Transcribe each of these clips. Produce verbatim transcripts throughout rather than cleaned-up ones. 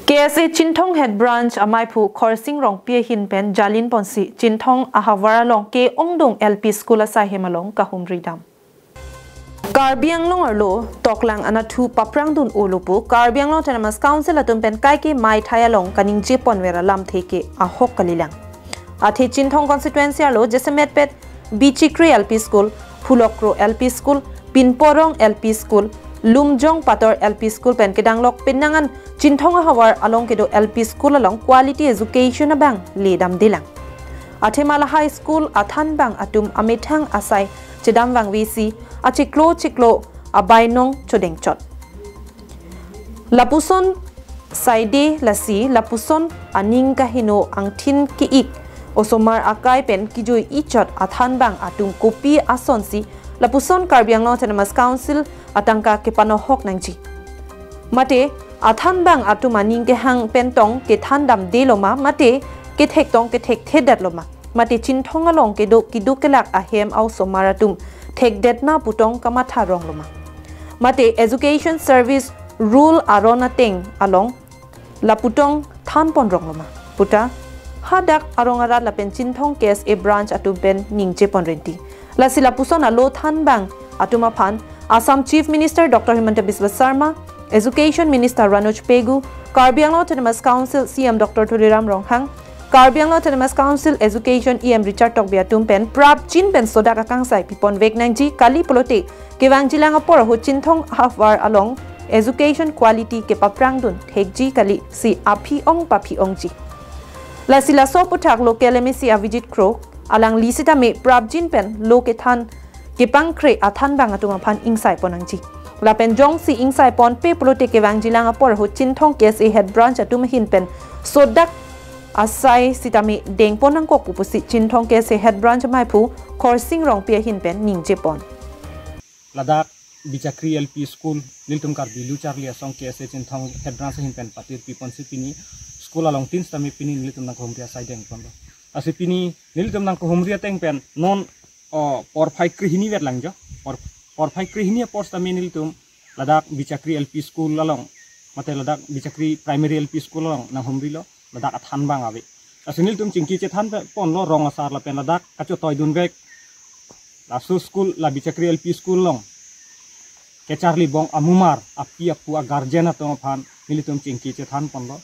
K S A Chinthong Head Branch amaiphu Khorsing Rongpi ahin pen jalin ponsi Chinthong ahavar along ke-ongdung L P School asaihem along kahumri dam. Karbi Anglong arlo toklang anatthu paprangdun olo pu Karbi Anglong Autonomous Council atum pen kaike maithai along kaningje ponver alamthe ke ahok kalilang. Athe Chinthong constituency arlo jasemetpet Bichikri L P School, Phulokro L P School, Pinporong L P School, Lumjong Pator L P School pen kedanglok penang an Chinthong ahavar along kedo L P School along quality education abang le damdelang. Athema lahai school athanbang atum amethang asai chedam vangvesi achiklo chiklo abainong chodengchot. Lapuson saide lasi lapuson aning kaheno angthin ke-ik osomar akai pen kejui ichot athanbang atum kopi asonsi lapuson Karbi Anglong Autonomous Council atangka kepanohok nangji. Mate athanbang atum aning kehang pentong kethan damde loma mate kethek tong kethekthedet loma. Mate Chinthong along kedo kedo kelak ahem a-osomar atum thekdet na putong kamatha rong loma. Mate Education Service Rule aron ateng along laputong than pon rong loma puta hadak arong arat lapen Chinthong K S A Branch atum pen ningje pon renti. Lasi lapuson alo thanbang atum aphan Assam Chief Minister Doctor Himanta Biswa Sarma, Education Minister Ranoj Pegu, Karbi Anglong Autonomous Council C M Doctor Tuliram Ronghang, Karbi Anglong Autonomous Council Education E M Richard Tokbi atum pen prapjin pen sodak akangsai pipon vek nangji kali pulote kevangjilang apor ahut Chinthong ahavar along education quality kepaprangdun thekji kalisi aphi-ong paphi-ongji. Lasi laso aputhak local M A C Avijit Kro alangli sitame prapjin pen lo kethan kepangkre athanbang atum aphan ingsai pon nangji. Lapen jongsi ingsai ponpe pulote kevangjilang apor ahut Chinthong K S A Head Branch atum ahin pen sodak asai sitame deng pon nangkok pu pusi Chinthong K S A Head Branch amaiphu Khorsing Rongpi ahin pen ningje pon. Ladak Bichakri L P School nelitum Karbi Lu Charli Asong K S A Chinthong Head Branch ahin pen patir pi ponsi pini school along tin sitame pini nelitum nangkahumri asai deng ponlo. Lasi pini nelitum nangkahumri ateng pen non o porphai krehini vet lang jo. Por porphai krehini apor sitame nelitum ladak Bichakri L P School along mate ladak Bichakri Primary L P School along nanghumrilo ladak athanbang ave. Lasi nelitum chingki chethan pe ponlo rong asar lapen ladak kachotoi dunvek. Laso school la Bichakri L P School along kecharli bong amumar api apu a-guardian atum aphan nelitum chingki chethan ponlo.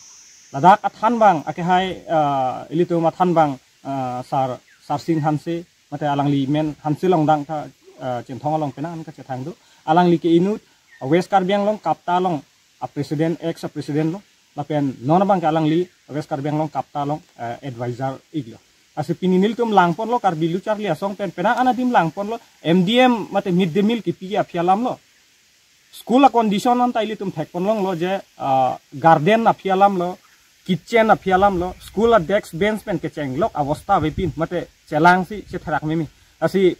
Ladak athanbang akehai ah, ilitum athanbang ah, Sar Sarsing Hanse mate alangli men Hanse Longdang ta ah, Chinthong along penang an kachethang do. Alangli ke inut ah, West Karbi Anglong KAPTA along a-president, ex a-president lo. Lapen non abang ke alangli West Karbi Anglong KAPTA along eh, advisor iklo. Lasi pini nelitum lang ponlo Karbi Lu Charli Asong pen penang an adim lang ponlo M D M mate mid day meal kipi aphi alam lo. School a-condition anta ilitum thek pon longlo je ah, garden aphi alam lo, kitchen aphi alam lo, school a-desk bench pen kechenglok abosta avepin mate chelangsi chetherak meme. Lasi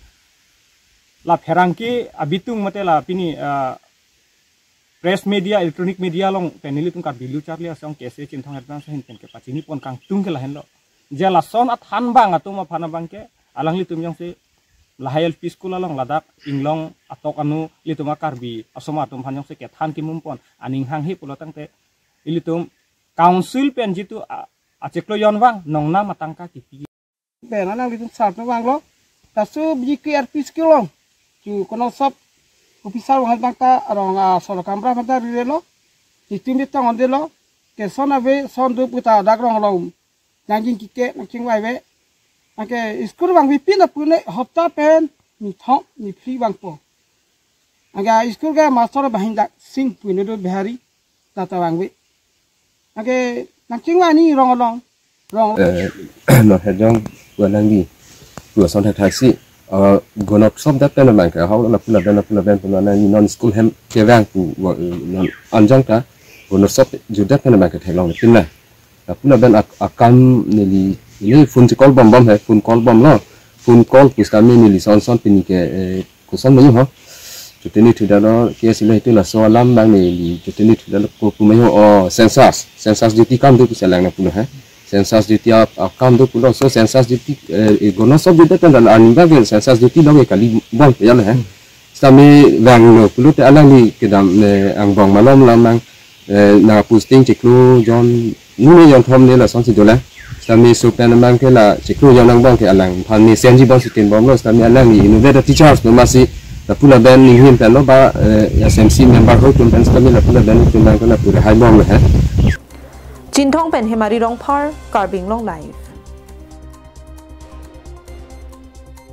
la pherangke abitung mate la pini ah, press media, electronic media along pen nelitum Karbi Lu Charli Asong K S A Chinthong Head Branch ahin pen kepachini pon kangtung ke lahenlo. Je lason athanbang atum aphan abang ke alanglitum jongsi lahai L P School along ladak inglong atok anu ilitum a-Karbi asomar atum aphan jongsi kethan kimum pon aning hanghe pulo tangte ilitum council pen jitu a- achiklo jon vang nongnam atangka kipi. Pen alanglitum sar pen vanglo. Laso B K R P School along chu kono sop officer vang tangka arong a solo kamra mata rirelo. Itum bitong ondelo. Keson ave son do puta dak rong along. Nangjing kike nangchingvai ve. Anke school vangvepin apune hopta pen nithong niphli vangpo. Anke school ke master Bahindak Singh pune do Bihari tata vangve. Anke nangchingvai ni rong along. Rong along. Eh, non hejong wanangdi. Dua son hek thaksi. Eh, gonok sop dat pen abang ke hau lapu laben lapu laben pen wanangdi non school hem kevang pu wa- non anjong ta. Gonok sop judat pen abang ke theklong pin na. Lapu laben ak- akam neli neli phone si call bom bom he, phone call bomlo. Phone call pu sitame neli son son pini ke eh, koson mayo ho. Chutini thudalo K S A le hitu laso alam abang neli chutini thudalo ko pu mayo o census. Census duty kam do pu selang na pulo he. Census duty a- akam do pulo, so census duty eh, eh, gonok sop judat pen dal aning ba census duty lo ke kali bom ya le he. Sitame vanglo pulote alangli kedam ne angbong malom lamang eh, na posting chiklo jon, nune jon thom ne lasonsi dolang. Sitame laso pen abang ke la chiklo jon angbong ke alangphan mesen ji bom si tin bomlo, sitame alangli innovator teachers lo masi lapu lapen ninghim pen lo ba, eh, S M C member hoi atum pen sitame lapu lapen atum pen ke lapu rehai bomlo he. Chinthong pen Hemari Rongphar, Karbi Anglong Live.